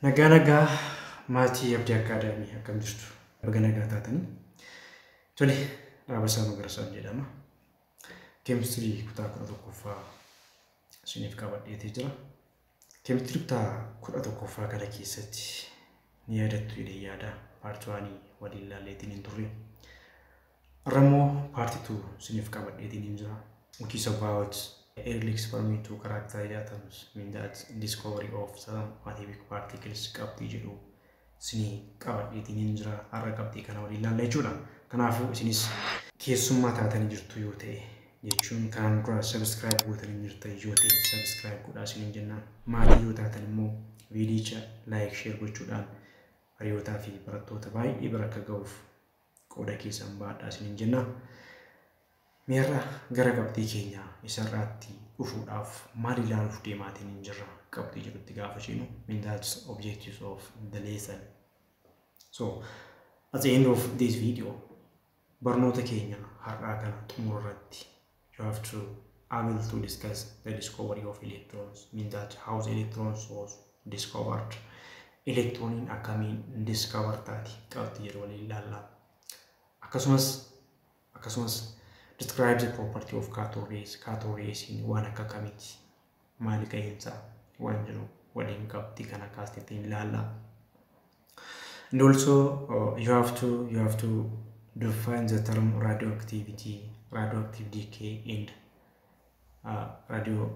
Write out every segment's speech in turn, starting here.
Nagaa nagaa maatii Abdii Akaadaamii, akkam jirtu? Baga nagaa taatanii. Tole, Dhaabasaa Magarsaan jedhama. Keemistirii kutaa 11ffaa isiniif qabadheetee jira. Keemistirii kutaa 11ffaa kana keessatti ni yaadattu jedhee yaada, part 1 waliin ilaalleetiin hin turre. Har'a immoo part 2 isiniif qabadheetiin hin jira. Which is about early experiment to characterize atoms, mean that discovery of some atomic particles qabxii jedhu isinii qabadheetiin hin jira. Har'a qabxii kana waliin ilaalla jechuudha. Kanaafuu isinis keessummaa taatanii jirtu yoo ta'e, jechuun kanaan dura subscribe gootanii jirtan yoo ta'e, subscribe godhaa isiniin jenna. Maatii yoo taatan immoo viidiyicha like, share gochuudhaan hiriyootaa fi barattoota baay'ee bira akka ga'uuf qooda keessan baadhaa isiniin jenna. Miirra gara qabxii keenya isarraatti dhufuudhaaf maal ilaaluuf deemaatiin hin jirra qabxii jedhutti gaafa ceenu, mean that's objectives of the lesson. So at the end of this video, barnoota keenya har'aa kana xumura irratti, you have to able to discuss the discovery of electrons, mean that how the electrons was discovered. Elektirooniin akkamiin discover taati qabxii jedhu waliin ilaalla. Akkasumas describe the property of cathode rays. Cathode raysiin waan akka kamiiti, maali ga'eensa waan jedhu waliin qabxii kana kaasneetiin ilaalla. And also you have to define the term radioactivity, radioactive decay and radio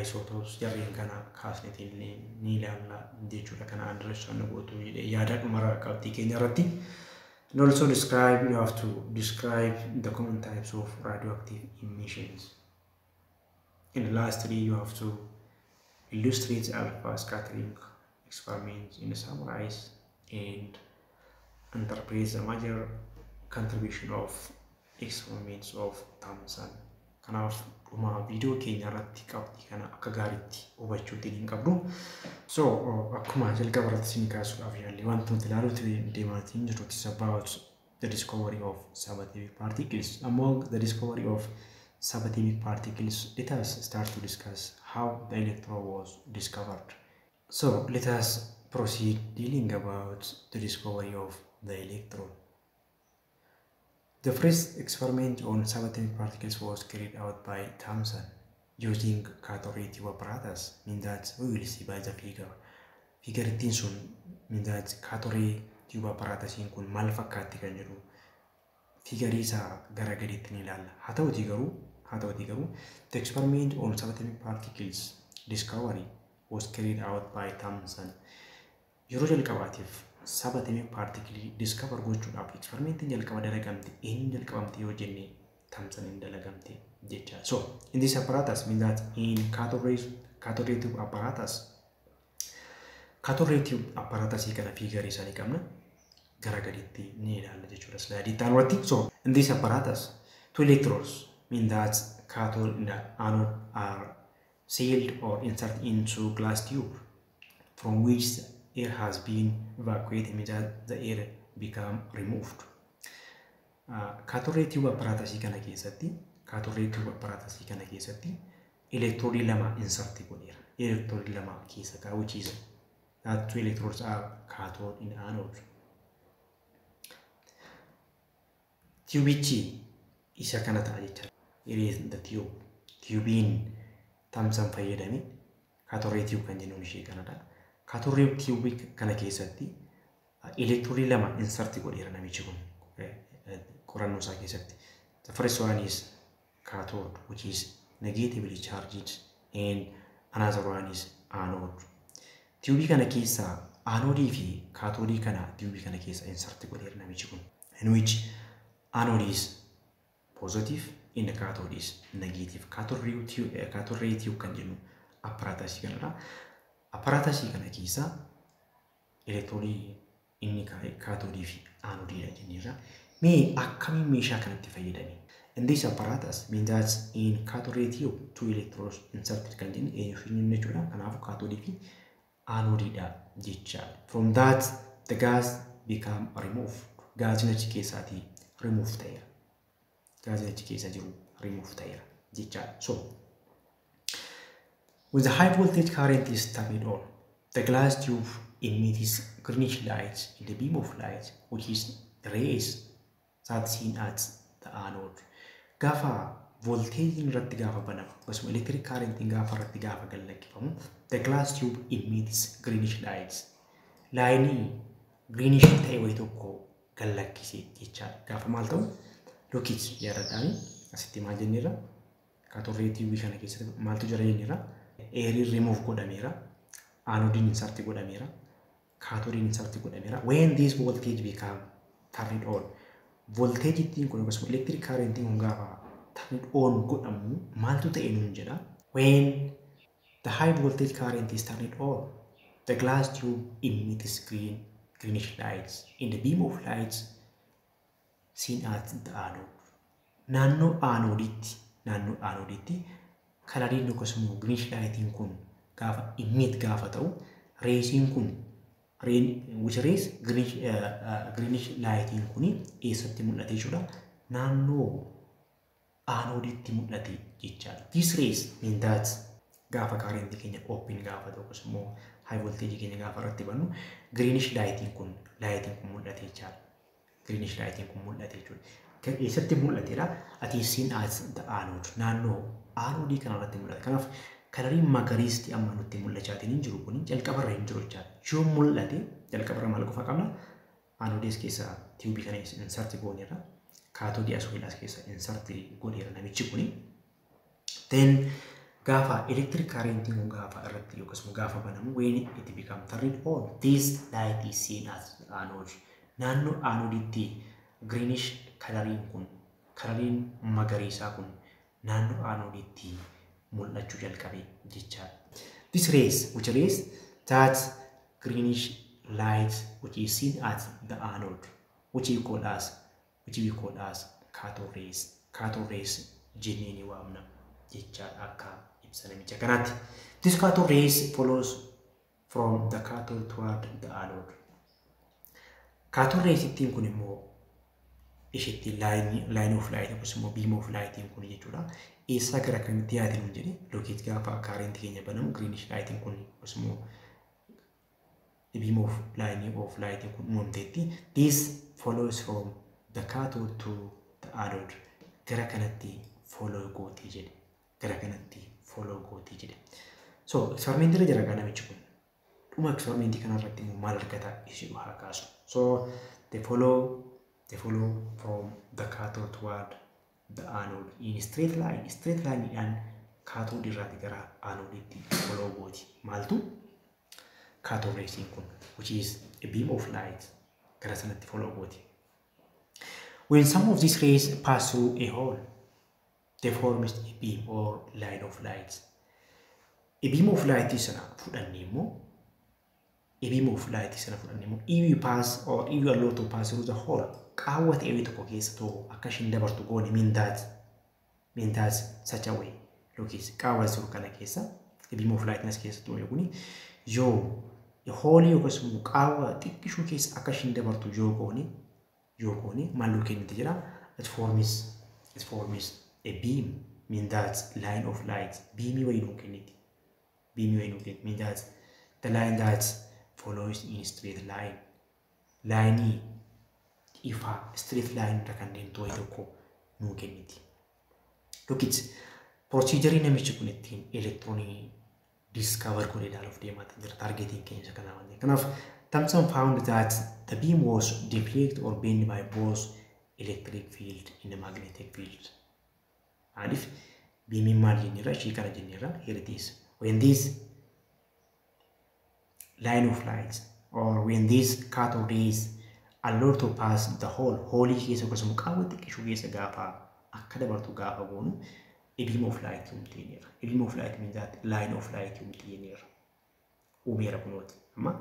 isotopes, jarreen kana kaasneetiin illee ni ilaalla jechuudha. Kana understand gootu jedhee yaada dhumara qabxii keenya irratti. And also describe, you have to describe the common types of radioactive emissions. And lastly, you have to illustrate alpha scattering experiments in summarize and interpret the major contribution of experiments of Thomson. Kanaaf dhuma viidiyoo keenya irratti qabxii kana akka gaariitti hubachuutiin hin qabdu. So akkuma jalqaba irratti isin kaasuudhaaf yaalle, wanti nuti ilaaluutti deemaatiin jirru is about the discovery of subatomic particles. Among the discovery of subatomic particles, let us start to discuss how the electron was discovered. So let us proceed dealing about the discovery of the electron. The first experiment on subatomic particles was carried out by Thomson using cathode ray tube apparatus. Mean that we will see by the figure. Figure ittiin sun, mean that cathode ray tube apparatusiin kun maal fakkaatti kan jedhu figurii isaa gara gadiitti ni ilaalla. Haa ta'utii garuu the experiment on subatomic particles discovery was carried out by Thomson. Yeroo jalqabaatiif subatomic particle discover gochuudhaaf experimentiin jalqaba dalagamte eenyu jalqabamte yoo jenne, Thomsoniin dalagamte jecha. So in this apparatus, mean that in cathode ray tube apparatus, cathode ray tube apparatus kana figurii isaanii qabna, gara gaditti ni ilaalla jechuudha slideii itti aanutti. So in this apparatus, two electrodes, mean that cathode and anode, are sealed or inserted into glass tube from which the air has been evacuated, means that the air become removed. Cathode ray tube apparatusii kana keessatti, cathode ray tube apparatusii kana keessatti elektiroodii lama insert godheera. Elektiroodii lama keessa kaa'u, which is that two electrodes are cathode and anode. Tiyuubichi isa kana ta'a jechaadha. Here is the tube. Tiyuubiin Thomson fayyadame cathode ray tube kan jennuun ishee kanadha. Cathode ray tube kana keessatti elektiroodii lama insert godheera namichi kun qorannoo isaa keessatti. The first one is cathode, which is negatively charged, and another one is anode. Tiyuubii kana keessa anoodii fi kaatoodii kana tiyuubii kana keessa insert godheera namichi kun. In which anode is positive and the cathode is negative. Cathode ray tube kan jennu apparatusii kanadha. Apparatusii kana keessa elektiroonii inni kaa'e kaatoodii fi anoodiidha jenneerra. Mee akkamiin meeshaa kanatti fayyadame? In this apparatus, means that in cathode ray tube two electrodes inserted kan jenne eenyu fi eenyu jechuudha. Kanaafuu kaatoodii fi anoodiidha jechaadha. From that the gas become removed. Gaasiin achi keessaatii remove ta'eera. Gaasiin achi keessa jiru remove ta'eera jechaadha. So when the high voltage current is turned on, The glass tube emits greenish light in the beam of light, which is the rays that seen at the anode. Gaafa volteejiin irratti gaafa banamu, akkasuma electric currentiin gaafa irratti gaafa gallakkifamu, the glass tube emits greenish light. Lineii greenish ta'e wayii tokko gallakkise jechaadha. Gaafa maal ta'u? Look it, yaadadhaani asitti maal jenneerra? Cathode ray tubeii kana keessatti maaltu jira jenneerra? Airiin remove godhameera. Anodiin insert godhameera. Cathodiin insert godhameera. When this voltage become turned on, voltage ittiin kun akkasuma electric currentiin kun gaafa turned on godhamu maaltu ta'e nuun jedha. When the high voltage current is turned on, the glass tube emits greenish lights in the beam of lights seen at the anode. Naannoo anodiitti coloriin akkasuma greenish lightiin kun gaafa emit gaafa ta'u, raysiin kun, which rays greenish lightiin kun eessatti mul'ate jechuudha? Naannoo anodiitti mul'ate jechaadha. This rays mean that gaafa currentii keenya open gaafa ta'u, akkasuma high voltage keenya gaafa irratti bannu, greenish lightiin kun mul'ate jechaadha. Greenish lightiin kun mul'ate jechuudha. Eessatti mul'atedha? Ati seen at the anode. Naannoo anodii kanarratti mul'ata. Kanaaf coloriin magariisti amma nutti mul'achaatiin hin jiru kun jalqabarra hin jiru jechaadha. Yoo mul'ate jalqabarra maal qofa qabna? Anodees keessa tubeii kana insert gooneerra. Cathodeii as as keessa insert godheera namichi kuni. Then gaafa electric currentiin kun gaafa irratti yookiis gaafa banamu, when it become turned on, this light is seen as anode. Naannoo anodiitti greenish coloriin kun, coloriin magariisaa kun naannoo anodiitti mul'achuu jalqabe jechaadha. This rays, which rays that greenish light which is seen at the anode, which we call as cathode rays. Cathode rays jennee ni waamna jechaadha akka ibsa namicha kanaatti. This cathode rays follows from the cathode toward the anode. Cathode rays ittiin kun immoo isheetti line of light yookiis immoo beam of lightiin kun jechuudha. Eessaa gara kamitti yaate nuun jedhe. Look it, gaafa current keenya banamu greenish lightiin kun yookiis immoo beam of line of lightiin kun uumamteetti. This follows from the cathode to the anode. Gara kanatti follow gootii jedhe. Gara kanatti follow gootii jedhe. So experimentii irra jira namichi kun. Dhuma experimentii kanarratti immoo maal argata ishee haa kaasu. So they follow from the cathode toward the anode in straight line. Straight line dhaan cathode irraati gara anodiitti follow gooti. Maaltu? Cathode raysiin kun, which is a beam of light, gara sanatti follow gooti. When some of these rays pass through a hole, they form a beam or line of light. A beam of light sana fudhannee immoo, a beam of light sana fudhannee immoo, if you pass or if you allow to pass through the hole, qaawwa ta'e tokko keessa ta'u akka ishiin dabartu goone, mean that such a way, yookiis qaawwa jiru kana keessa a beam of light nas keessa ture kuni yoo holeii yookiis immoo qaawwa xiqqishuu keessa akka ishiin dabartu yoo goone maal nuu kennite jira? It forms a beam, mean that line of light, beamii wayii nuu kenniti. Beamii wayii nuu kenniti, mean that the line that follows in straight line, lineii ifaa straight line irra kan deemtu wayii tokko nuu kenniti. Look it, procedure namichi kun ittiin elektiroonii discover godhee ilaaluuf deemaa jira. Targetiin keenya isa kanaa waan ta'eef. Kanaaf Thomson found that the beam was deflect or bent by both electric field and the magnetic field. Maaliif? Beamiin maal jenneerra? Ishii kana jenneerra. Here it is. When this line of light or when this cathode rays allowed to pass the hole, holeii keessa akkasuma qaawwa xiqqishuu keessa gaafa akka dabartu gaafa goonu, a beam of light uumti jenneerra. A beam of light means that line of light uumti jenneerra. Uumeera kunooti. Amma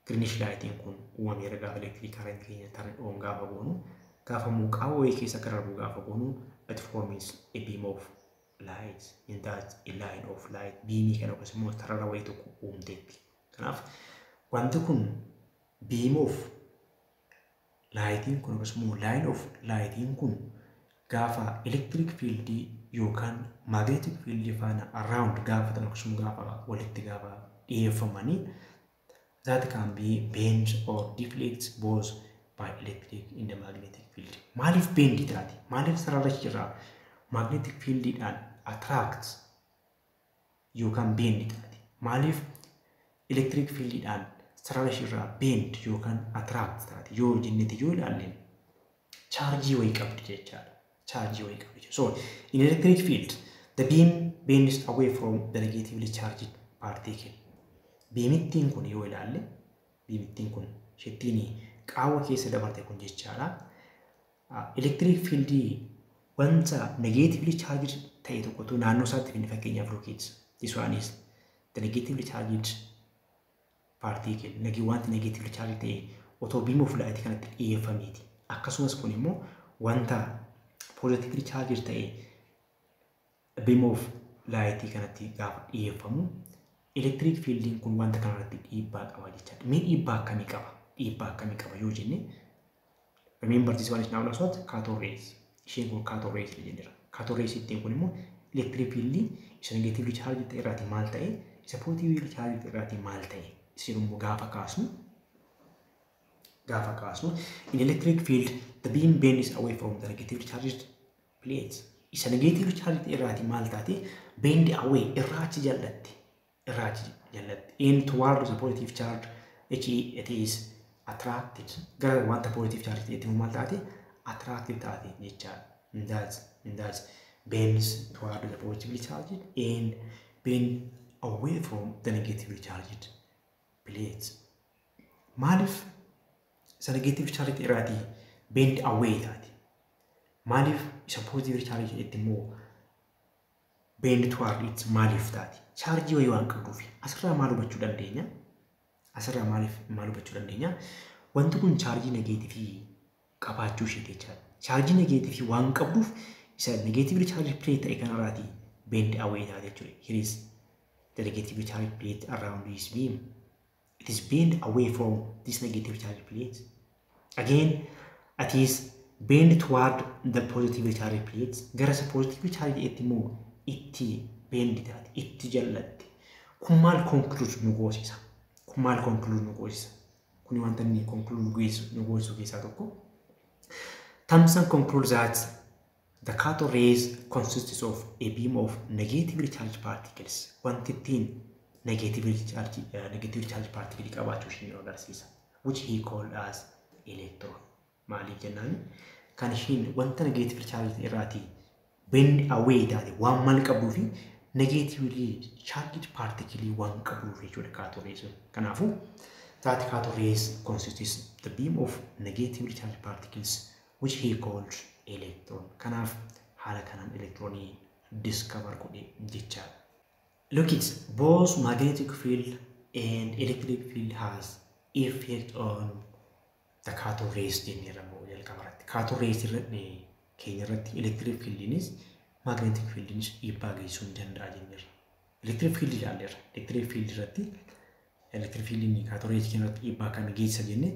greenish lightiin kun uumameera gaafa electric current keenya turn on gaafa goonu, gaafa immoo qaawwa wayii keessa akka darbu gaafa goonu, it forms a beam of light, in that a line of light, beamii kana yookiis immoo sarara wayii tokko uumteetti. Kanaaf wanti kun beam of lightiin kun yookiis immoo line of lightiin kun gaafa electric fieldii yookaan magnetic fieldii faana around gaafa ta'an, akkasuma gaafa walitti gaafa dhiyeeffamanii that can be bent or deflect both by electric in the magnetic field. Maaliif bend taati? Maaliif sarara irraa magnetic fieldiidhaan attract yookaan bend taati? Maaliif electric fieldiidhaan sarara irraa bend yookaan attract taati? Yoo jenneeti yoo ilaalle chaarjii wayii qabdi jechaadha. Chaarjii wayii qabdi. So in electric field the beam bends away from the negatively charged particle. Beamittiin kun yoo ilaalle beamittiin kun isheettiin qaawwa keessa dabarte kun jechaadha. Electric fieldii wanta negatively charged ta'e tokkotu naannoo isaatti finne fakkeenyaaf rocket. This one is the negatively charged particle. Wanti negatively charged ta'e otoo beam of light kanatti dhiyeeffameeti. Akkasumas kun immoo wanta positively charged ta'e beam of light kanatti gaafa dhiyeeffamu electric fieldiin kun wanta kanarratti dhiibbaa qaba jechaadha. Mee dhiibbaa akkamii qaba? Dhiibbaa akkamii qaba yoo jenne remember this one is known as what? Cathode rays. Isheen kun cathode rays jenneera. Cathode rays ittiin kun immoo electric fieldii isa negatively charged ta'e irraatii maal ta'e isa positively charged ta'e irraatii maal ta'e isin immoo gaafa kaasnu in electric field the beam bends away from the negatively charged plate. Isa negatively charged ta'e irraatii maal taate bend away irraa achi jallatti in toward the positive charge which it is attracted. Gara wanta positive charge ta'etti maal taate attractive taate jechaadha. That bends toward the positively charged and bend away from the negatively charged plate. Maaliif isa negative charge irraatii bend away taate? Maaliif isa positive charge ta'etti immoo bend toward it maaliif taate? Chaarjii wayii waan qabduuf. Asirraa maal hubachuu dandeenya? Asirraa maaliif maal hubachuu dandeenya? Wanti kun chaarjii negeetifii qabaachuu isheeti jechaadha. Chaarjii negeetifii waan qabduuf isa negatively charged plate ta'e kanarraatii bend away taate jechuudha. Here is the negatively charged plate around this beam. It is bend away from this negative charged plate. Again, it is bend toward the positively charged plate. Gara isa positively charged ta'etti immoo itti bend taate, itti jallatti. Kun maal conclude nu goosisa? Kun maal conclude nu goosisa? Kuni wanta inni conclude nu goosisu keessaa tokko. Thomson concludes that the cathode rays consists of a beam of negatively charged particles. Wanti ittiin negatively charged particle qabaachuu ishee nu agarsiisa. Which he called as electron. Maaliif jennaan kan ishiin wanta negatively charged irraatii bend away taate waan maal qabduu fi negatively charged particle waan qabduuf jechuudha cathode rays. Kanaafuu that cathode rays consists the beam of negatively charged particles which he called electron. Kanaaf haala kanaan electronii discover godhe jechaadha. Look it, both magnetic field and electric field has effect on the cathode rays jenneerra immoo jalqaba irratti. Cathode rays keenya irratti electric fieldiinis magnetic fieldiinis dhiibbaa geessisuu ni danda'a jenneerra. Electric field ilaalleerra. Electric field irratti electric fieldiin cathode rays keenya irratti dhiibbaa akkamii geessisa jenne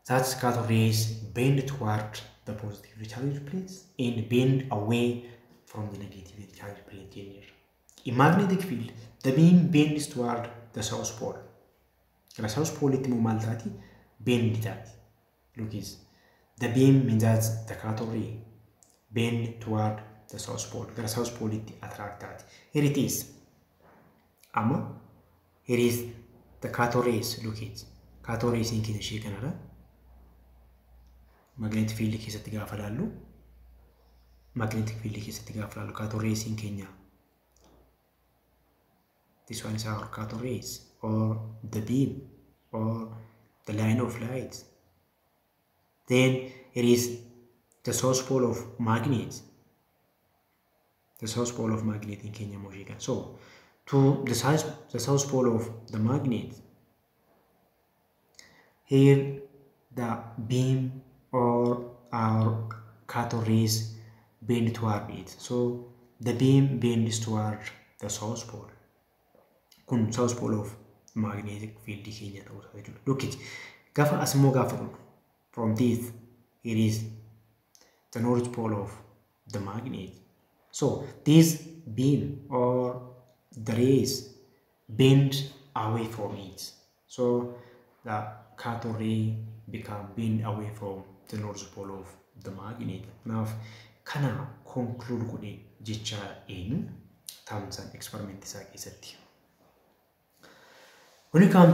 that cathode rays bend toward the positively charged plates and bend away from the negatively charged plate jenneerra. In magnetic field, the beam bends toward the south pole. Gara south pole itti immoo maal taati? Bend taati. Look is the beam means that the cathode ray bend toward the south pole. Gara south pole itti attract taati. Here it is. Amma here is the cathode rays. Look it. Cathode rays in keessa ishee kanarra magnetic field keessatti gaafa ilaallu magnetic field keessatti gaafa ilaallu cathode rays in keenya. This one is our cathode rays or the beam or the line of light. Then it is the south pole of magnet. The south pole of magnet in Kenya Mojica. So to the south pole of the magnet, here the beam or our cathode rays bend toward it. So the beam bends toward the south pole. Kun south pole of magnetic field keenya ta'uu isaa jechuudha. Look it. Gaafa as immoo gaafa dhufnu from this here is the north pole of the magnet. So this beam or the rays bend away from it. So the cathode ray become bend away from the north pole of the magnet. Kanaaf kana conclude godhe jecha eenyu Thomson experiment isaa keessatti. When we come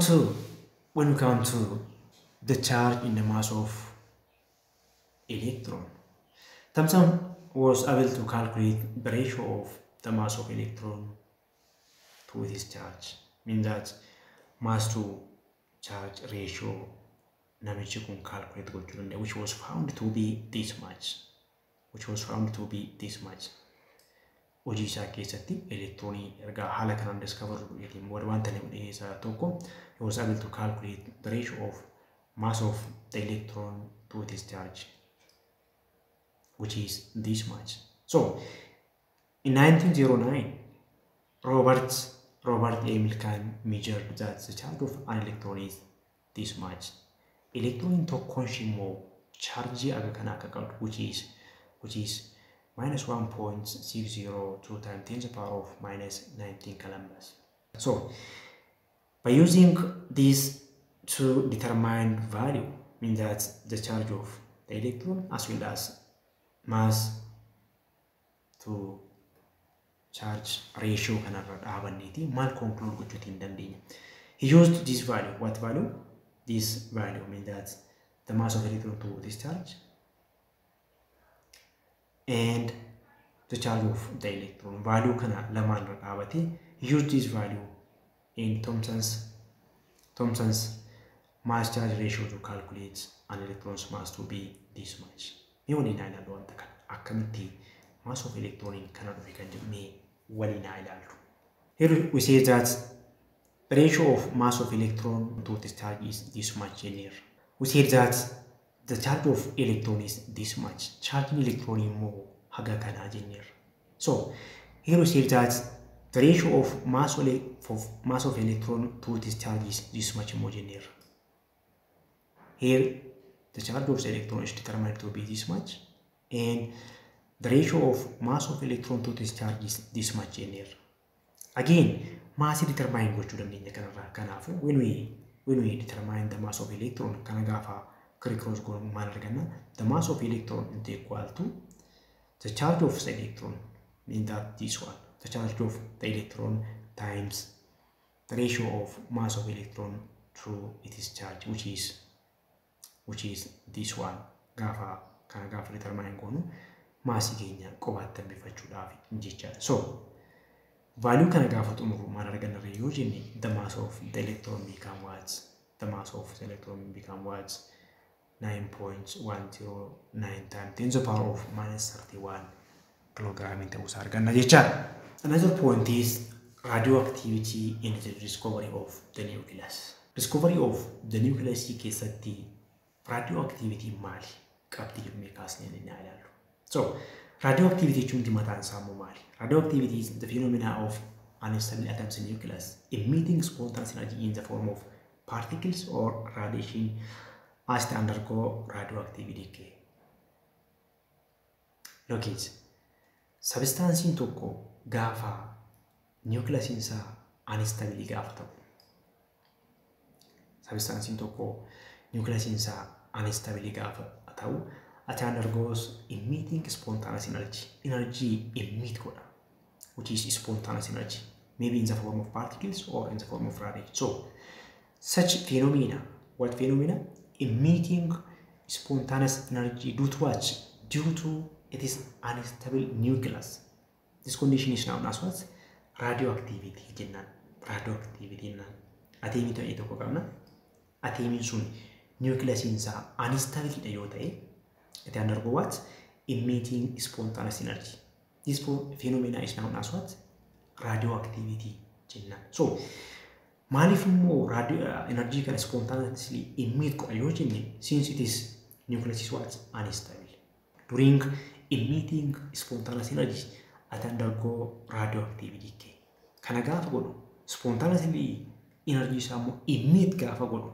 to the charge in the mass of electron, Thomson was able to calculate the ratio of the mass of electron to its charge. Means that mass to charge ratio namichi kun calculate gochuu danda'a, which was found to be this much, which was found to be this much. Hojii isaa keessatti elektiroonii erga haala kanaan discover godheetiin booda wanta inni godhe keessaa tokko, he was able to calculate the ratio of mass of the electron to its charge, which is this much. So in 1909, Robert A. Millikan measured that the charge of an electron is this much. Electron tokkoon ishee immoo chaarjii aga kana akka qabdu, which is minus 1.602 times 10 to the power of minus 19 coulombs. So by using these two determined value, means that the charge of the electron as well as mass to charge ratio kanarra dhaabanneeti maal conclude gochuutii hin dandeenya. He used this value. What value? This value means that the mass of electron to this charge and the charge of the electron. Value kana lamaan irra dhaabate, he used this value in Thomson's mass charge ratio to calculate an electron's mass to be this much. Mee waliin haa ilaallu wanta kana, akkamitti mass of electron kana dhufe kan jedhu mee waliin haa ilaallu. Here we say that the ratio of mass of electron to this charge is this much jenneerra. We said that the charge of electron is this much. Charge electron immoo haga kanaa jenneerra. So here we say that the ratio of mass of electron to this charge is this much immoo jenneerra. Here the charge of the electron is determined to be this much and the ratio of mass of electron to this charge is this much jenneerra. Again, mass determine gochuu dandeenya kanarraa. Kanaafuu when we determine the mass of electron, kana gaafa criss-cross goonu maal arganna? The mass of electron is equal to the charge of the electron, mean that this one, the charge of the electron, times the ratio of mass of electron to its charge, which is this one. Gaafa kana gaafa determine goonu maasii keenya qobaatti hambifachuudhaaf jechaadha. So value kana gaafa xumuru maal arganna yoo jenne, the mass of the electron become what? The mass of the electron become what? 9.109 times 10 to the power of minus 31 kilogram ta'uusaa arganna jechaadha. Another point is radioactivity in the discovery of the nucleus. Discovery of the nucleus keessatti radioactivity maali? Qabxii jennee kaasnee ni ilaallu. So, radioactivity jechuun mataan isaa immoo maali? Radioactivity is the phenomena of unstable atoms in nucleus emitting spontaneous energy in the form of particles or radiation as they undergo radioactive decay. Look it. Substansiin tokko gaafa nucleusiin isaa unstable gaafa ta'u. Substansiin tokko nucleusiin isaa unstable gaafa ta'u, it undergoes emitting spontaneous energy. Energy emit godha, which is spontaneous energy, maybe in the form of particles or in the form of radiation. So, such phenomena, what phenomena? Emitting spontaneous energy due to what? Due to it is unstable nucleus. This condition is known as what? Radioactivity jennaan. Radioactivity jennaan. Ateemii ta'e tokko qabna. Ateemiin sun nucleusiin isaa unstable dha yoo ta'e, it undergo what? Emitting spontaneous energy. This phenomena is known as what? Radioactivity jennaan. So, maaliif immoo energy kana spontaneously emit godha yoo jenne, since it is nucleus is what? Unstable. During emitting spontaneous energy, it undergo radioactive decay. Kana gaafa godhu, spontaneously energy isaa immoo emit gaafa godhu,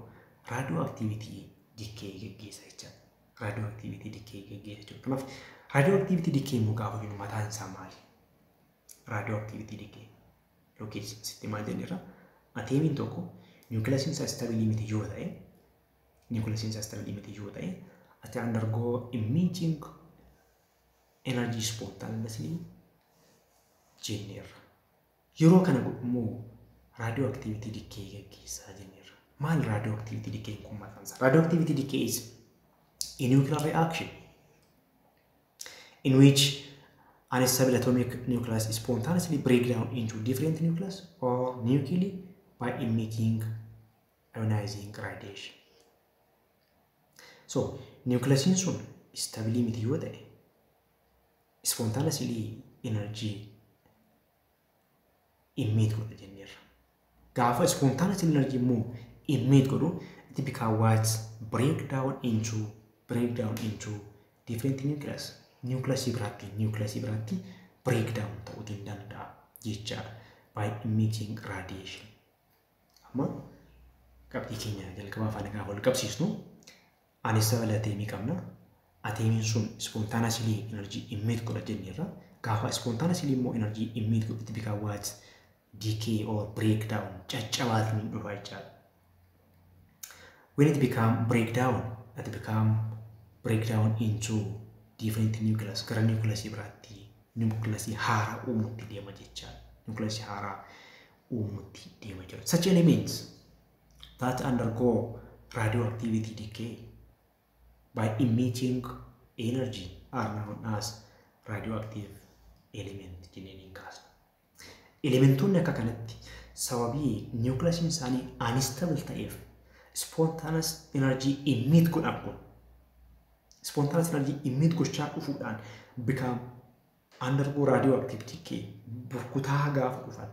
radioactivity decay geggeessa jechaadha. Radioactivity decay geggeessa jechuudha. Kanaaf radioactivity decay immoo gaafa jennu mataan isaa maali? Radioactivity decay. Yookiin sitti maal jenneerra? Ateemiin tokko niwukilaasiin isaa stabilii miti yoo ta'e, niwukilaasiin isaa stabilii miti yoo ta'e, ati undergo emitting energy spontaneously jenneerra. Yeroo kana immoo radioactivity decay gaggeessaa jenneerra. Maal radioactivity decay kun mataan isaa? Radioactivity decay is a nuclear reaction in which unstable atomic nucleus spontaneously break down into different nucleus or nuclei by emitting ionizing radiation. So, nucleusiin sun stabilii miti yoo ta'e, spontaneously energy emit godha jenneerra. Gaafa spontaneous energy immoo emit godhu, it become what? Break down into different nucleus. Nucleusii biraatti break down ta'uu danda'a jechaadha by emitting radiation. Amma qabxii keenya jalqabaa faana gaafa wal qabsiisnu, unstable ateemii qabna. Ateemiin sun spontaneously energy emit godha jenneerra. Gaafa spontaneously immoo energy emit godhu, it become what? Decay or breakdown, caccabaatiin dhufa jechaadha. When it become breakdown, it become breakdown into different nucleus, gara nucleusii biraatti, nucleusii haaraa uumutti deema jechaadha. Nucleusii haaraa uumutti deema jechuudha. Such elements that undergo radioactivity decay by emitting energy are known as radioactive element jennee kaasna. Elementoonni akka kanatti sababii niwukilaasiin isaanii unstable ta'eef spontaneous energy emit godhan kun spontaneous energy emit gochaa dhufuudhaan become undergo radioactive decay, burkutaa gaafa dhufan,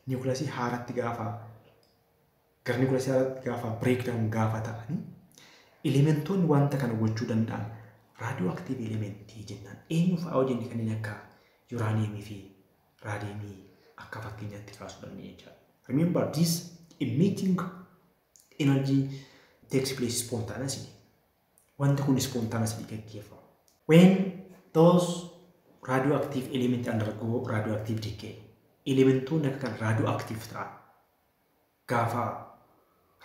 niwukilaasii haaratti gaafa gara niwukilaasii haaraatti gaafa breakdown gaafa ta'anii, elementoonni wanta kana gochuu danda'an radioactive elementii jennaan. Eenyu fa'aa yoo jenne, kanneen akka yuraaniyeemii fi raadiyeemii akka fakkeenyaatti kaasuu dandeenya jechaadha. Remember, this emitting energy takes place spontaneously. Wanti kun spontaneously gaggeeffama. When those radioactive element undergo radioactive decay, elementoonni akka kan radioactive ta'an gaafa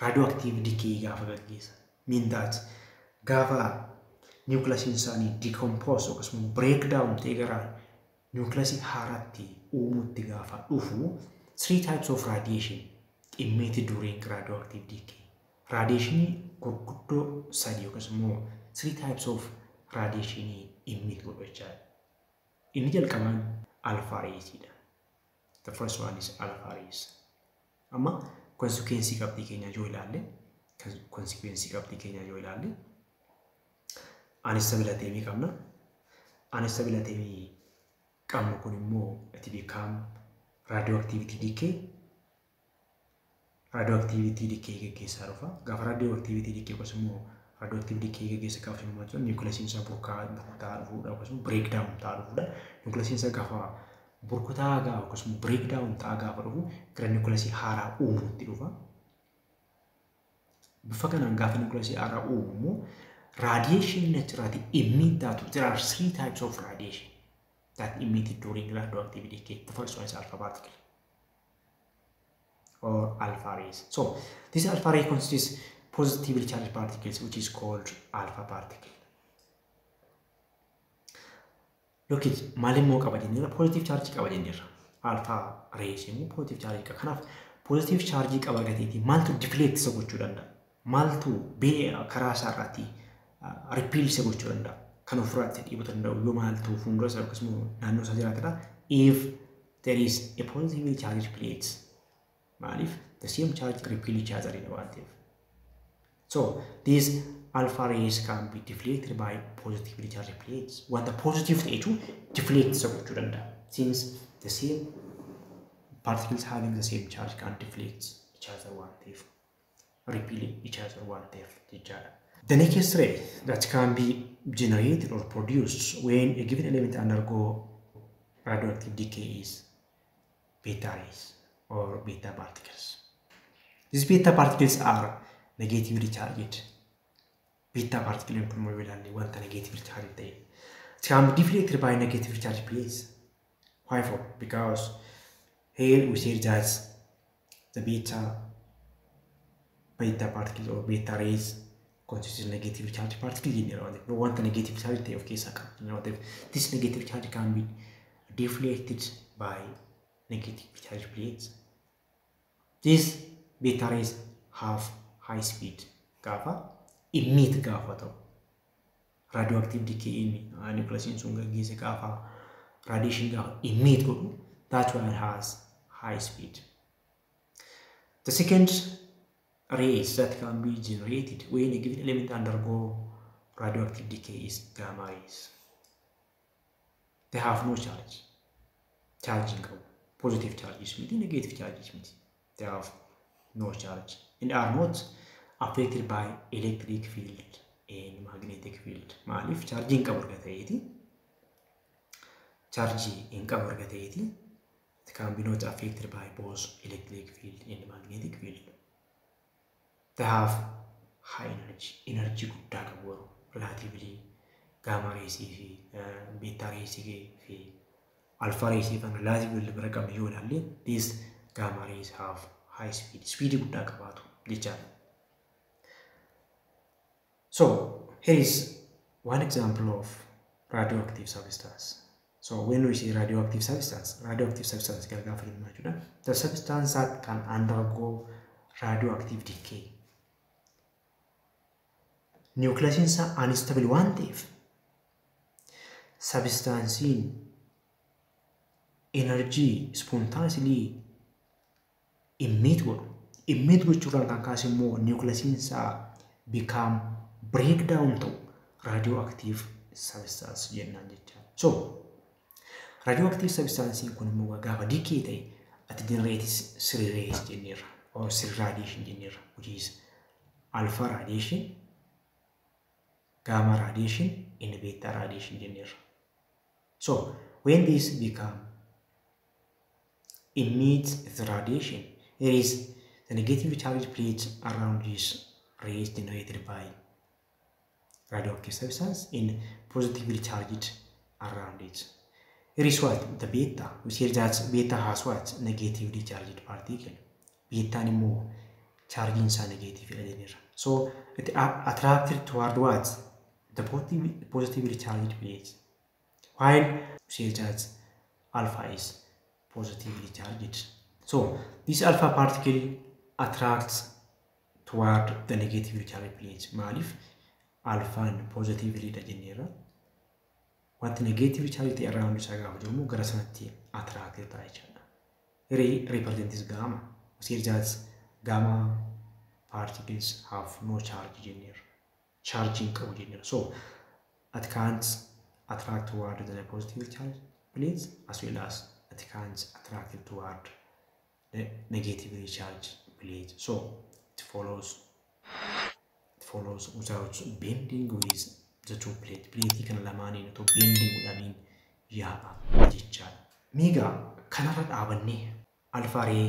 radioactive decay gaafa gaggeessan, mean that gaafa niwukilaasiin isaanii decompose akkasuma breakdown ta'e gara niwukilaasii haaraatti uumutti gaafa dhufu, three types of radiation emitted during radioactive decay. Radiationii gurguddoo sadi yookaas immoo three types of radiationii emit godhu jechaadha. Inni jalqabaan alpha raysiidha. The first one is alpha rays. Amma consequence qabxii keenyaa yoo ilaalle, consequence qabxii keenyaa yoo ilaalle, unstable atomii qabna. Unstable atomii qabnu kun immoo it become radioactivity decay, radioactivity decay gaggeessaa dhufa. Gaafa radioactivity decay yookaas immoo radioactive decay gaggeessa gaafa jennu, niwukilaasiin isaa burkutaa dhufuudha akkasuma breakdown ta'aa dhufuudha. Niwukilaasiin isaa gaafa burkutaa gaafa akkasuma breakdown ta'aa gaafa dhufu, gara niwukilaasii haaraa uumutti dhufa. Bifa kanaan gaafa niwukilaasii haaraa uumu immoo radiation achirraati emit taatu. There are three types of radiation that emitted during radioactive decay. The first one is alpha particle or alpha rays. So this alpha ray consists positively charged particles, which is called alpha particle. Look it, maal immoo qaba jenneerra? Positive charge qaba jenneerra. Alpha rays immoo positive charge qaba. Kanaaf positive charge qaba gateetii maaltu deflect isa gochuu danda'a? Maaltu bee karaa isaarraatti repel isa gochuu danda'a? Kan ofirraatti dhiibuu danda'u yoo maaltu fuuldura isaa akkasuma naannoo isaa jiraatedha. If there is a positively charged plate, maaliif? The same charge repel each other dha waan ta'eef. So these alpha rays can be deflected by positively charged plates. Wanta positive ta'etu deflect isa gochuu danda'a. Since the same particles having the same charge can deflect each other waan ta'eef, repel each other waan ta'eef jechaadha. The next ray that can be generated or produced when a given element undergo radioactive decay is beta rays or beta particles. These beta particles are negatively charged. Beta particle kun immoo yoo ilaalle wanta negatively charged ta'e. It can be deflected by negatively charged plates. Why for? Because here we say that The beta particles or beta rays consists negative charge particle jenneera waan ta'eef, wanta negative charge ta'e of keessaa qaba waan ta'eef, this negative charge can be deflected by negative charge plates. These beta rays have high speed gaafa emit gaafa ta'u, radioactive decay nucleusiin sun gaggeesse gaafa radiation gaafa emit godhu, that one has high speed. The second rays that can be generated when a given element undergo radioactive decay is gamma rays. They have no charge. Charging qabu. Positive charges miti, negative charges miti. They have no charge and are not affected by electric field and magnetic field. Maaliif? Charging qabu erga ta'eeti. Chargii hin qabu erga ta'eeti. It can be not affected by both electric field and magnetic field. They have high energy. Energy guddaa qabu garuu relatively gamma rays fi beta rays fi alpha rays kan relatively bira qabne yoo ilaalle, these gamma rays have high speed. Speed guddaa qabaatu jechaadha. So here is one example of radioactive substance. So when we say radioactive substance gaafa jennu jechuudha. The substance that can undergo radioactive decay. Nucleusiin isaa unstable waan ta'eef, substansiin energy spontaneously emit godhu. Emit gochuudhaan kan kaase immoo nucleusiin isaa become breakdown ta'u radioactive substance jennaan jechaadha. So radioactive substancein kun immoo gaafa decay ta'e it generates three rays jenneerra or three radiation jenneerra, which is alpha radiation, gamma radiation and beta radiation jenneerra. So when this become emits the radiation, there is the negative charge plates around this rays generated by radioactive substance and positively charged around it. Here is what? The beta. We see that beta has what? Negatively charged particle. Beta immoo charging isaa negative jenneerra. So it attracted toward what? The positively charged plates. While we see that alpha is positively charged. So this alpha particle attracts toward the negatively charged plates. Maaliif? Alphaan positively dha jenneerra. Wanti negative charge ta'e around isaa gaafa jiru immoo gara sanatti attract ta'a jechaadha. Here represents gamma. We see that gamma particles have no charge jenneerra. Charge hin qabu jenneerra. So it can't attract toward the positive charge plates as well as it can't attract toward the negatively charged plate. So it follows without bending with the two plate. Plate kana lamaaniin otoo bending godhaniin yaa'a jechaadha. Miigaa kanarra dhaabannee alpha ray,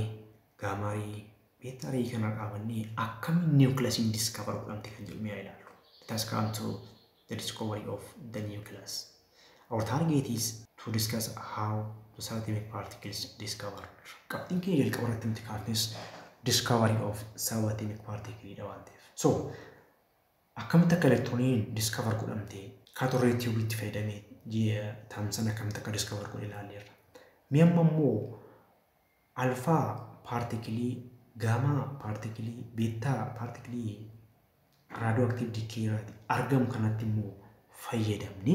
gamma ray, beta ray kanarra dhaabannee akkamiin nucleusiin discover godhamte kan jedhu mi'a ilaallu. It has come to the discovery of the nucleus. Our target is to discuss how the subatomic particles discovered. Qabxiin keenya jalqaba irratti nuti kaafnes discovery of subatomic particle dha waan ta'eef. So akkamitti akka elektirooniin discover godhamte cathode ray tube fayyadamee Thomson akkamitti akka discover godhe ilaalleerra. Mi'a amma immoo alpha particleii, gamma particleii, beta particleii radioactive decay irratti argamu kanatti immoo fayyadamne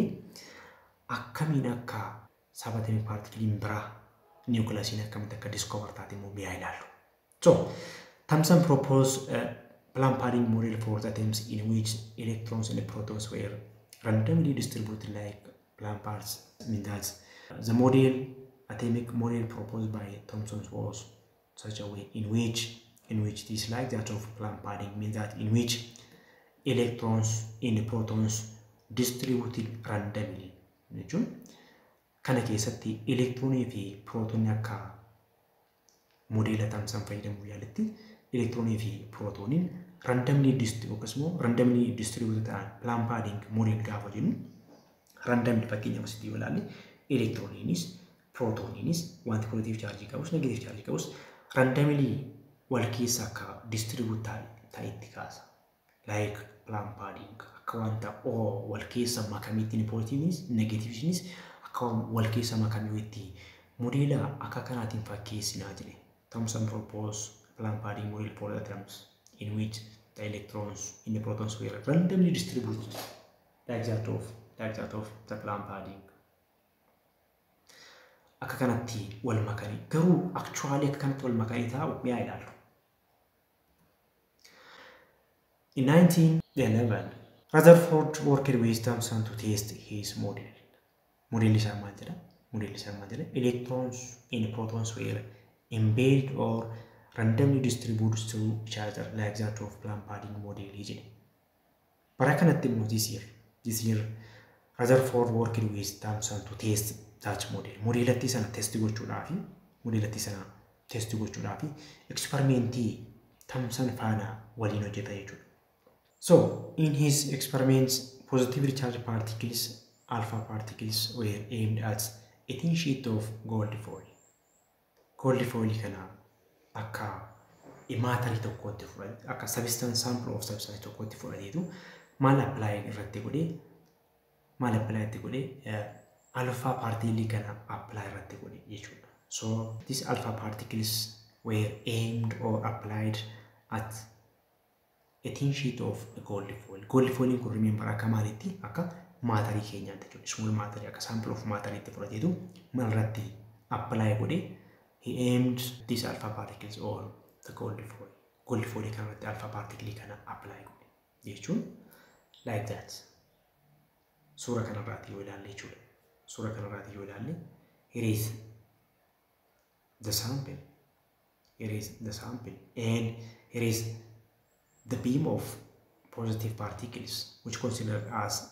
akkamiin akka subatomic particleiin biraa nucleusiin akkamitti akka discover taate immoo mi'a ilaallu. So Thomson proposed a plum pudding model for the atoms in which electrons and protons were randomly distributed like plum parts. I mean that the model, atomic model proposed by Thomson was such a way in which it is like that of plum pudding, means that in which electrons and protons distributed randomly jechuun kana keessatti elektiroonii fi pirootoonni akka modeela Thomson fayyadamuu yaaletti elektiroonii fi pirootooniin randomly akkasumas randomly distributed ta'an. Plum pudding model gaafa jennu randomly, fakkeenyaaf asitti yoo ilaalle, elektirooniinis pirootooniinis wanti positive chargeii qabus negative chargeii qabus randomly wal keessa akka distribute ta'etti kaasa. Like plum pudding akka wanta wal keessa makamiitti positivenis negativenis akka wal keessa makamiitti modeela akka kanaatiin fakkeessinaa jedhe. Thomson proposed plum pudding model for atoms in which the electrons in the protons were randomly distributed like that of the plum pudding. Akka kanatti wal makanii garuu actually akka kanatti wal makanii taa'u mi'a ilaalu. In 1911, Rutherford worked with Thomson to test his model. Model isaa maal jedha? Model isaa maal jedha? Electrons in protons were embedded or randomly distributed through each other like that of plum pudding model jedhe. Bara kanatti immoo this year Rutherford worked with Thomson to test that model. Modeelatti sana test gochuudhaafi experimentii Thomson faana waliin hojjeta jechuudha. So in his experiments, positively charged particles, alpha particles, were aimed at a thin sheet of gold foil. Gold foil kana akka maatarii tokkotti fudhate, akka substance sample of substance tokkotti fudhateetu maal apply irratti godhee alpha particle kana apply irratti godhe jechuudha. So these alpha particles were aimed or applied at a thin sheet of gold foil. Gold foil kun remember akka maalitti akka maatarii keenyaatti jechuudha. Small maatarii akka sample of maatariitti fudhateetu maal irratti apply godhe. He aimed these alpha particles on the gold foil. Gold foil kanarratti alpha particle kana apply godhe jechuun like that. Suura kanarraatti yoo ilaalle jechuudha. Suura kanarraatti yoo ilaalle here is the sample. Here is the sample and here is the beam of positive particles which considered as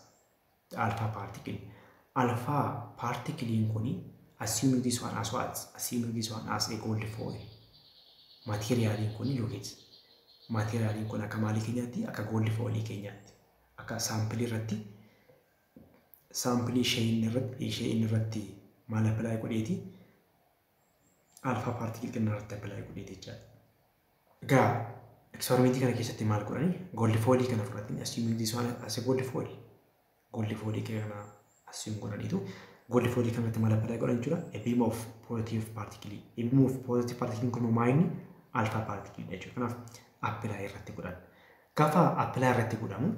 the alpha particle. Alpha particle kuni assuming this one as what? Assuming this one as a gold foil. Material kuni look it. Material kun akka maalii keenyaatti akka gold foil keenyaatti akka sample irratti sample isheen irratti maal apply godheeti alpha particle kana irratti apply godheeti jechaadha. Egaa experimentii kana keessatti maal godhani gold foil kana fudhatanii assuming this one as a gold foil. Gold foil kana assume godhaniitu gold foil kanatti maal apply godhan jechuudha. A beam of positive particle. A beam of positive particle kun maal inni alpha particle jechuudha. Kanaaf apply irratti godhan. Gaafa apply irratti godhamu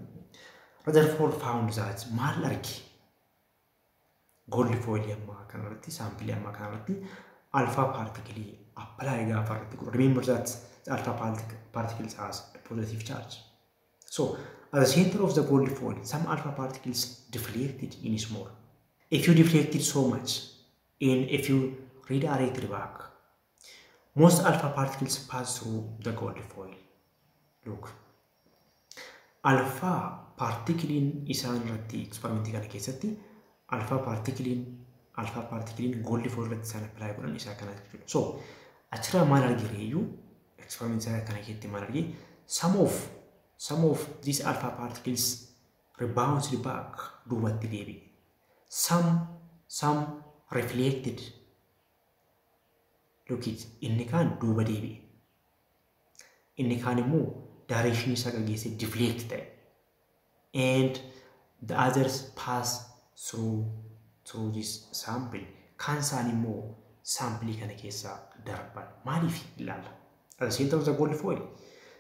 Rutherford found that maal arge gold foil ammaa kanarratti sample ammaa kanarratti alpha particle apply gaafa irratti godhu. Remember that the alpha particles has a positive charge. So at the center of the gold foil, some alpha particles deflected in small. If you deflect it so much, and if you redirect it back, most alpha particles pass through the gold foil. Look, alpha particle isaan irratti experimentii kana keessatti alpha particle gold foil irratti isaan apply godhan isaa kana jechuudha. So achirraa maal argireeyyuu experiment isaa kana keessatti maal argee some of these alpha particles rebounded back duubatti deebi'e. Some reflected. Look it, inni kaan duuba deebi'e. Inni kaan immoo direction isaa gaggeesse deflect ta'e. And the others pass through this sample. Kaan isaan immoo sample kana keessaa darban. Maaliif ilaalla? At the center of the gold foil,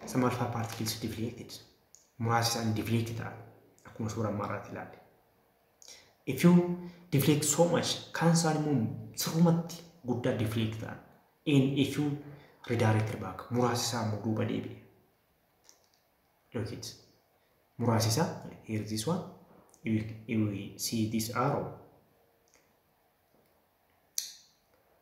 some alpha particles deflected. Muraasni isaanii deflect ta'an akkuma suura ammaarraatti ilaalle. If you deflect so much, kaan isaan immoo sirrumatti guddaa deflect ta'an. And if you redirect back, muraasni isaa immoo duuba deebi'e. Look it. Muraasni isaa, here this one. You will see this arrow.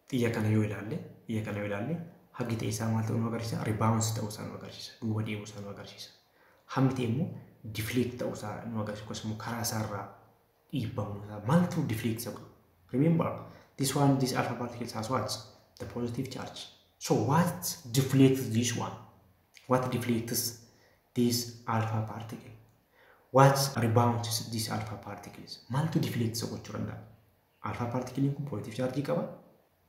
Xiyya kana yoo ilaalle, haggi ta'e isaa maal ta'uu nu agarsiisa? Rebounce ta'uu isaa nu agarsiisa. Duuba deemuu isaa nu agarsiisa. Hammi ta'e immoo deflect ta'uu isaa nu agarsiisa. Akkasumas karaa isaarraa dhiibbamuu isaa maaltu deflect isa godha? Remember, this one, this alpha particles has what? The positive charge. So what deflects this one? What deflects this alpha particle? What rebounds these alpha particles? Maaltu deflect isa gochuu danda'a? Alpha particle kun positive charge qaba.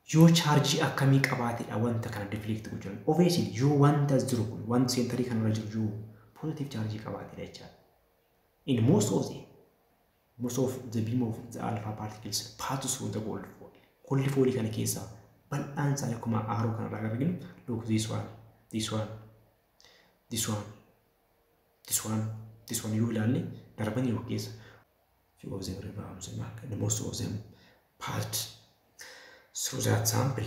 Yoo chaarjii akkamii qabaatedha wanta kana deflect gochuun? Obviously yoo wanta as jiru kun, wanti centerii kanarra jiru yoo positive charge qabaatedha jechaadha. In most of the beam of the alpha particles pass through the gold foil. Gold foil kana keessaa bal'aan isaanii akkuma arrow kanarraa arginu, look, this one, this one, this one, this one, this one yoo ilaalle darbanii yoo keessa. Few of them rebounds back and most of them passed through that sample.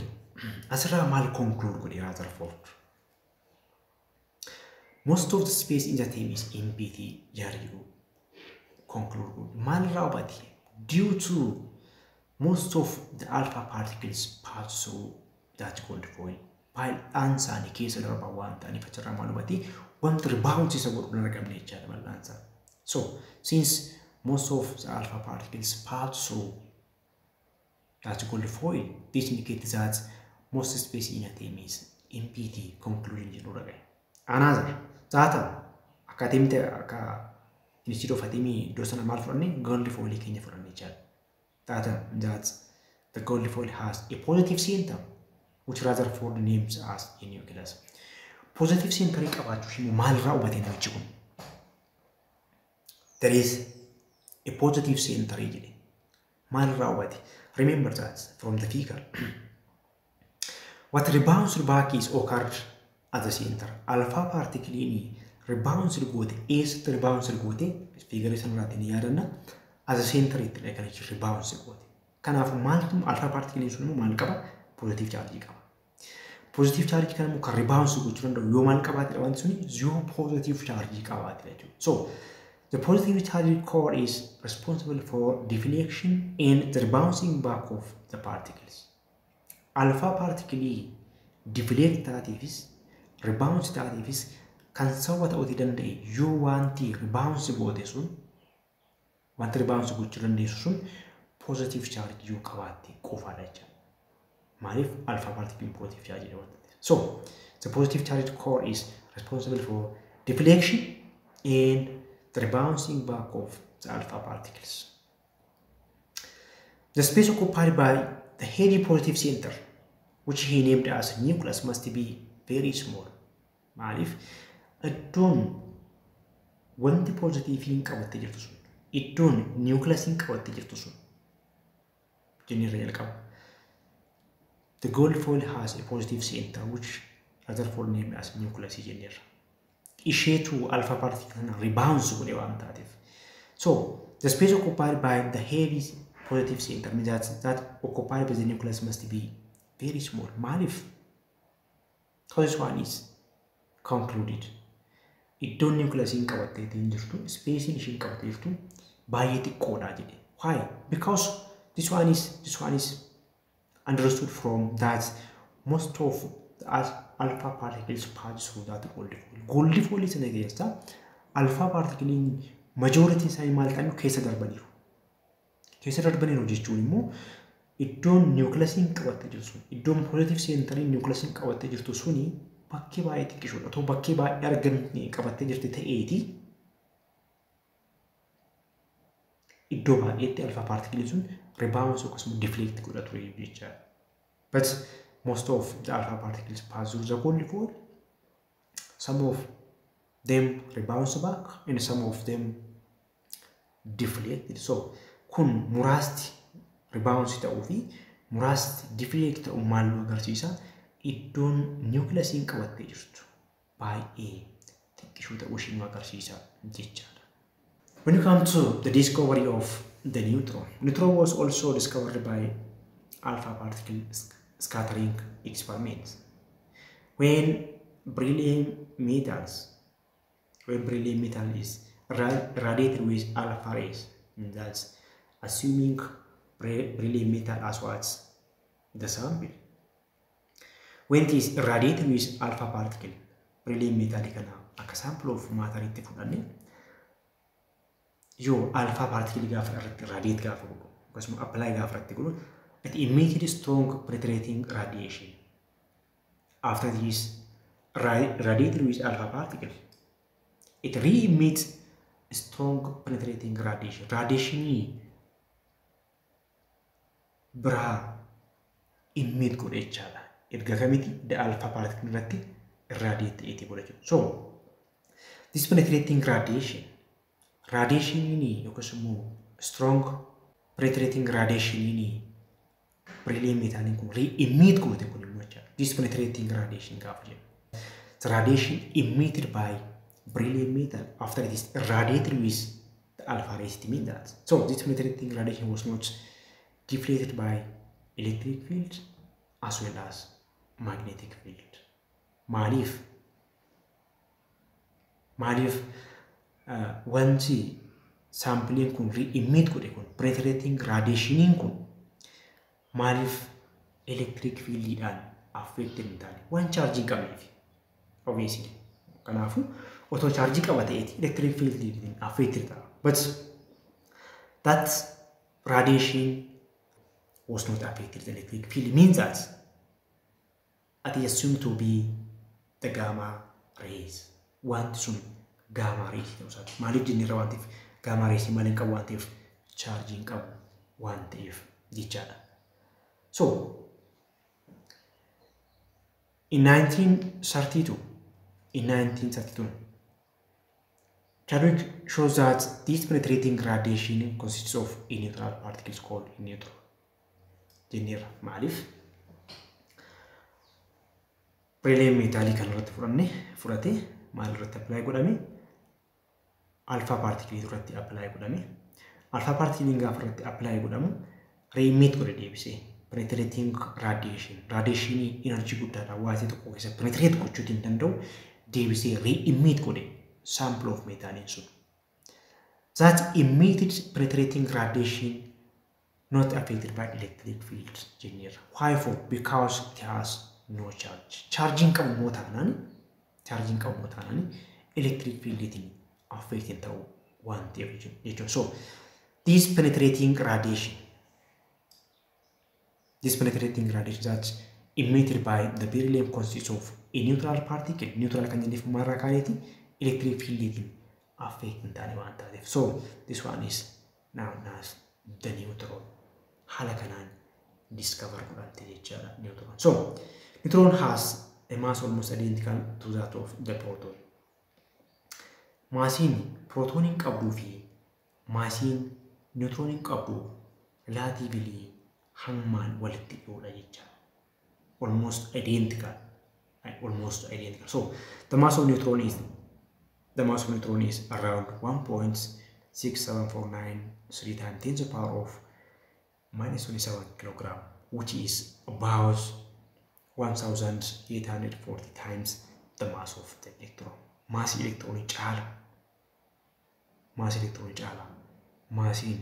Asirraa maal conclude godhe Rutherford? Most of the space in the atom is empty yaada conclude godhe. Maalirraa hubate? Due to most of the alpha particles pass through that gold foil. Bal'aan isaanii keessa darbaa waan ta'aniif achirraa maal hubate? Wanti rebound isa godhu hin argamne jechaadha bal'aan isaa. So since most of the alpha particles pass through that gold foil, this indicates that most space in atom is empty conclusion jedhu dhagaye. Another that akka atomii, akka instead of atomii iddoo sana maal fudhanne? Gold foil keenya fudhanne jechaadha. That the gold foil has a positive center, which Rutherford names as a nucleus. Positive center qabaachuu immoo maalirraa hubate namichi kun? There is a positive center jedhe. Maalirraa hubate? Remember that from the figure, what rebounds back is occurred at the center. Alpha particle rebounds goote eessatti rebounds goote? Figure sanarraatti ni yaadanna. At the center itti kan ishee rebounds goote. Kanaafuu maaltu alpha particle sun immoo maal qaba? Positive charge qaba. Positive charge kana immoo kan rebounds gochuu danda'u yoo maal qabaatedha wanti suni? Yoo positive charge qabaatedha jechuudha. So the positive charge core is responsible for deflection and the rebouncing back of the particles. Alpha particle deflect taateefis rebounce taateefis kan sababa ta'uu danda'e yoo wanti rebounce goote sun, wanti rebounce gochuu dandeessu sun positive charge yoo qabaatte qofaadha jechuudha. Maaliif? Alpha particle positive charge dha waan ta'eef. So the positive charge core is responsible for deflection and the rebouncing back of the alpha particles. The space occupied by the heavy positive center, which he named as nucleus, must be very small. Maaliif? Iddoon wanti positiveiin qabattee jirtu sun, iddoon nucleusiin qabattee jirtu sun jennee irra jalqaba. The gold foil has a positive center, which Rutherford named as nucleus jenneerra. Isheetu alpha particle kana rebounce godhe waan taateef. So the space occupied by the heavy positive center means that occupied by the nucleus must be very small. Maaliif? This one is concluded. Iddoon nucleusiin qabattee jirtu, spaceiin ishiin qabattee jirtu baay'ee xiqqoodha jedhe. Why? Because this one is understood from that most of the alpha particles pass through that gold foil. Gold foil sana keessa alpha particles majority isaanii maal ta'an keessa darbaniiru. Keessa darbaniiru jechuun immoo iddoon nucleusiin qabattee jirtu sun, iddoon positive centeriin nucleusiin qabattee jirtu suni bakkee baay'ee xiqqishoodha. Otoo bakkee baay'ee argamne qabattee jirti ta'eeti iddoo baay'eetti alpha particles sun rebounce akkasuma deflect godha ture jechaadha. But most of the alpha particles pass through the gold foil. Some of them rebounce back and some of them deflected. So kun muraasti rebounce ta'uu fi muraasti deflect ta'uu maal nu agarsiisa? Iddoon nucleusiin qabattee jirtu baay'ee xiqqishuu ta'uu ishee nu agarsiisa jechaadha. When you come to the discovery of the neutron, neutron was also discovered by alpha particle scattering experiments. When beryllium metal is irradiated with alpha rays, that's assuming beryllium metal as what? The sample. When it is irradiated with alpha particle, beryllium metal kana akka sample of matter itti fudhanne yoo alpha particle gaafa irratti irradiate gaafa godhu, akkasuma apply gaafa irratti godhu, it emitted strong penetrating radiation. After it is irradiated with alpha particle, it re-emits strong penetrating radiation. Radiationii biraa Emit godhe jechaadha. Erga kamitti the alpha particle irratti irradiate ta'eetii booda jechuudha. So this penetrating radiation, radiationiin yookiis immoo strong penetrating radiationiin beryllium metaliin kun re-emit goote kun immoo jechaadha. This penetrating radiation gaafa jennu. The radiation emitted by beryllium metal after it is irradiated with the alpha rays, it means that. So this penetrating radiation was not deflated by electric field as well as magnetic field. Maaliif? Maaliif wanti saampiliin kun re-emit godhe kun penetrating radiationiin kun maaliif electric fieldiidhaan affected hin taane? Waan chaarjii hin qabneef. Obviously. Kanaafuu otoo chaarjii qaba ta'eeti electric fieldiidhaan affected ta'a. But that radiation was not affected the electric field, means that it is assumed to be the gamma rays. Wanti sun gamma rays ta'uu isaati. Maaliif jennee waan ta'eef gamma rays maal hin qabu waan ta'eef chaarjii hin qabu waan ta'eef jechaadha. So in 1932, Chadwick shows that this penetrating radiation consists of a neutral particles called a neutron. Jenneerra maaliif? Beryllium metalii kan irratti fudhanne fudhatee maal irratti apply godhame? Alpha particleii irratti apply godhame. Alpha particleiin gaafa irratti apply godhamu re-emit godhe deebisee penetrating radiation. Radiationii energy guddaadha waasii tokko keessa penetrate gochuutiin danda'u deebisee re-emit godhe sample of metaliin sun. That emitted penetrating radiation not affected by electric field jenneerra. Why for? Because it has no charge. Chargiin qabu moo taanaan chargiin qabu moo taanaan electric fieldiitiin affected ta'u waan ta'eef jechuudha. So this penetrating radiation that's emitted by the beryllium consists of a neutral particle. Neutral kan jenneef maalirraa kaaneeti electric fieldiitiin affect hin taane waan taateef. So this one is known as the neutron. Haala kanaan discover godhamte jechaadha neutron. So neutron has a mass almost identical to that of the proton. Maasiin prootoniin qabduu fi maasiin neutroniin qabdu relatively hammaan walitti dhiyoodha jechaadha. Almost identical. Almost identical. So the mass of neutron is around 1.67493 times 10 to the power of minus 27 kilogram, which is about 1840 times the mass of the electron. Maasii elektiroonii caala. Maasii elektiroonii caala. Maasiin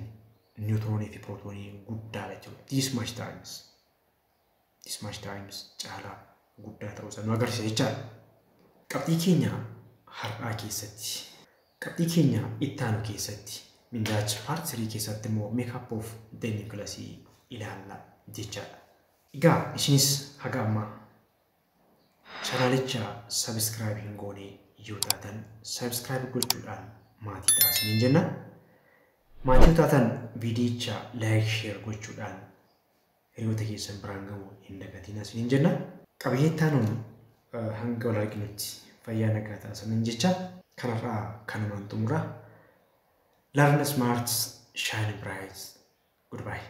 niwutiroonii fi pirootoonii guddaadha jechuudha. This much times. This much times caalaa guddaa ta'uu isaa nu agarsiisa jechaadha. Qabxii keenya har'aa keessatti, qabxii keenya ittaanu keessatti, mindaacha part 3 keessatti immoo makeup of the nucleus ilaalla jechaadha. Egaa isinis haga ammaa chaanaalicha subscribe hin goone yoo taatan subscribe gochuudhaan maatii ta'aa isiniin jenna. Maatii yoo taatan viidiyicha like, share gochuudhaan hiriyoota keessan biraan gahuu hin dagatinaa isiniin jenna. Qabiyyee ittaanuun hanga wal arginutti fayyaa nagaa ta'aa isiniin jecha kanarraa kanumaan xumura. Learn smart, shine bright. Goodbye.